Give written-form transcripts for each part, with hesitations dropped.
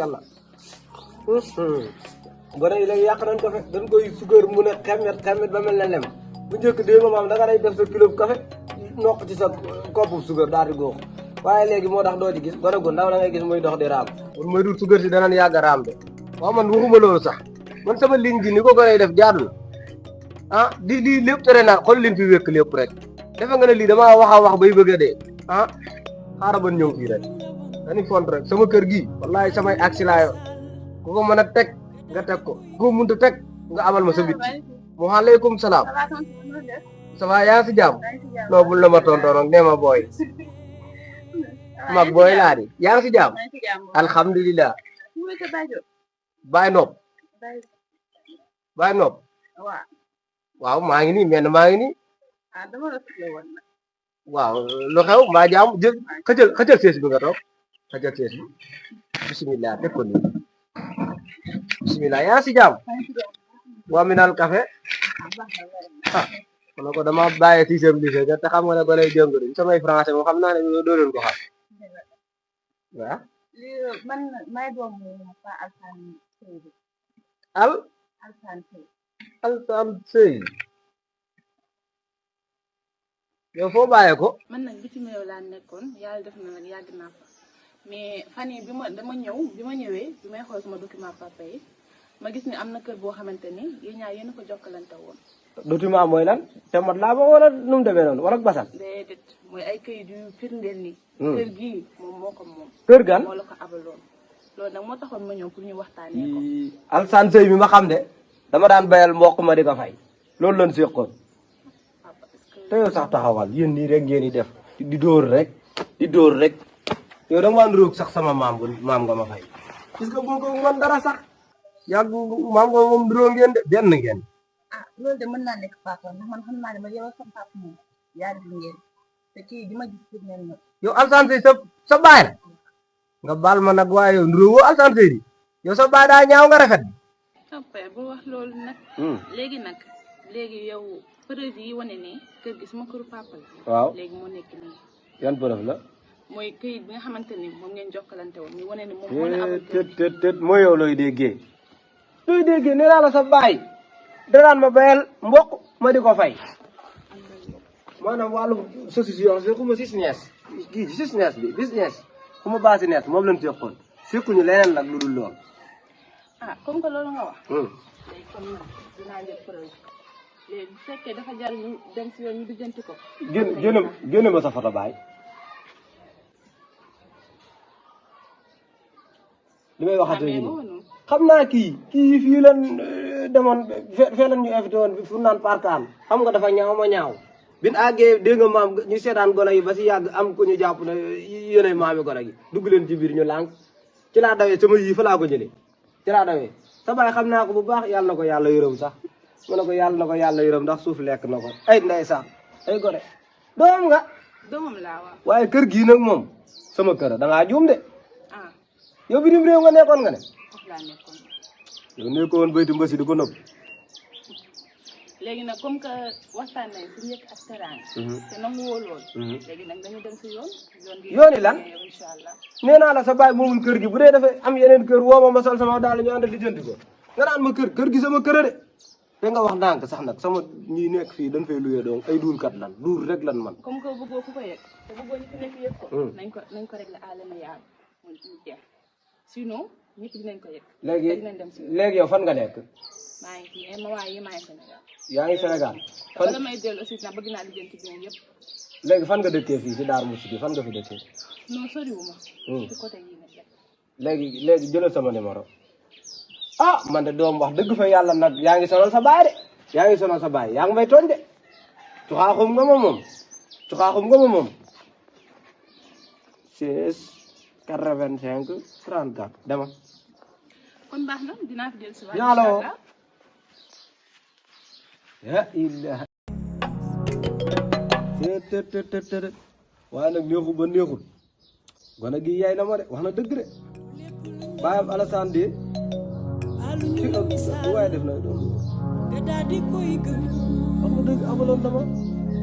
yàlla gone yi léegi yàq nañ café dañ koy sukkër mu ne xemet ba mel ne lem bu njëkk dee nga maam da nga day def sa kilo café nokk ci sa koppu sukkër daal di góox waaye léegi moo tax doo ci gis gone gu ndaw da ngay gis muy dox di raam kon mooy dul sukkër si danañ yàgg a raam de waaw man waxuma loolu sax man sama ligne ji ni ko gone yi def jaadul ah di lii lépp tere naa xool liñ fi wékk lépp rek defe nga ne lii damaa wax a wax bay bëgg a dee ah xaaral ba ñëw fii rek dañuy font rek sama kër gi wallahi samay accident yo ku ko mën a teg nga teg ko ku mënta teg nga amal ma sa bit waaleykum salaam ça va yaa si jàmm non bul la ma tontoon nee ma booy mag booy laa di yaa ngi si jàmm alhamdulilah Baye Nopp waaw maa ngi nii menn maa ngi nii waaw lu xew mbaa jàmm jël xëcal sees bi nga toog xëcal sees bi bisimilah teg ko nii bisimilah yaa si jàmm waa mi naan café ah ma ko dama bàyyi sixième lycée te xam nga ne ba lay jëngu samay français moom xam naa ne doo leen ko xam waaw man may doomu Pa Alsane Seydi Alsane Seydi yow foo bàyyee ko man nag bitim réew laa nekkoon yàlla def na nag yàgg naa fa mais fan yii bi may xool sama document papa yi ma gis ni am na kër boo xamante ni yéen ñaar yéen a ko jokkalante woon. document mooy lan te mat laa ba wala nu mu demee noonu wala basal. déedéet mooy ay këyit yu firndeel ni. kër gii moom moo ko moom. kër gan moo la ko abaloon loolu nag moo taxoon ma ñëw pour ñu waxtaanee ko. Alsane Seydi mi ma xam de dama daan bayal mboq ma di ko fay loolu lañ séqoon te yow sax taxawal yéen nii rek ngeen di def di dóor rek yow da nga waan roog sax sama maam nga ma fay parce que boo ko man dara sax yàgg maam nga moom duroo ngeen de benn ngeen loolu de mën naa nekk papa ndax man xam naa ne ma yow sama papa moom yaa di ngeen te kii di ma gis ci ngeen ñëw yow Alsane Seydi sa baay la nga baal ma nag waaye yow nduróo woo Alsane Seydi yow sa baay daa ñaaw nga rafet bi papa bu wax loolu nag léegi yow preuve yi wane ne kër gi sama këru papa la waaw léegi moo nekk nii yan preuve la mooy këyit bi nga xamante ni moom ngeen jokkalante woon ñu wane ne moom moo la abal tët mooy yow looy déggee nee naa la sa baay danaan ma bayal mboq ma di ko fay maanaam wàllu société xuma business kii ci business xuma business moom lañ seqoon sequñu leneen nag lu dul lool comme que loolu nga wax léegi kon dinaa jël preuve léegi bu fekkee dafa jar ñu dem si yoon ñu dijjanti ko génn ma sa photo baay li may waxate yi xam naa kii fii lan demoon fee lan ñu invité woon fu naan parkaan xam nga dafa ñaaw ma ñaaw bin àggee dégg nga maam ñu seetaan gone yi ba si yàgg am ko ñu jàpp ne yéenay maami gone gi dugg leen ci biir ñu lànk ci laa dawee sama yii fa laa ko jëlee ci laa dawee sa baay xam naa ko bu baax yàlla na ko yàlla yërëm sax mu ne ko yàlla na ko yàlla yërëm ndax suuf lekk na ko ay ndey sax ay gone doomam nga doomam laa waaw waaye kër gii nag moom sama kër dangaa juum de yow bitim réew nga nekkoon nga ne yow nekkoon bayti mbasi di ko nëbb léegi nag comme que waxtaan nañ si njëkk ak teraanga te nangu woo loolu léegi nag dañu dem si yooni lan incha allah nee naa la sa baay moomul kër gi bu dee dafa am yeneen kër woo ma sol sama daal ñu àndal di jënd ko nga naan ma kër gi sama kër de te nga wax ndànk sax nag sama ñi nekk fii dañ fay luyee donc ay duulkat lan duul rek lan man comme que bëggoo ku ko yëg te bëggoo ñu fi nekk yëg ko nañ ko régler àlema yaal mu jeex sinon ñëpp dinañ ko yëg léegi yow fan nga nekk maa ngi fii ma waaye maa ngi Sénégal yaa ngi Sénégal fan la may dellu aussi nag bëgg naa lijjanti bi yëpp léegi fan nga dëkkee fii ci Darou Mousty fan nga fi dëkkee non soriwuma ci côté yi nag léegi jëlal sama numéro man de doom wax dëgg fa yàlla nag yaa ngi sonal sa baay de yaa ngi may tooñ de cuxaaxum nga ma moom 16 85 34 dama kon baax na dinaa fi dellu si waat ñaalo ya ilaha te waaye nag neexul ba neexul gone gi yaay na ma de wax na dëgg de baayam Alassane de ci ëpp waaye def na doon wax na dëgg amaloon dama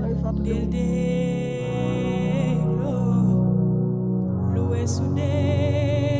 ay fàttali. Lu weesu dee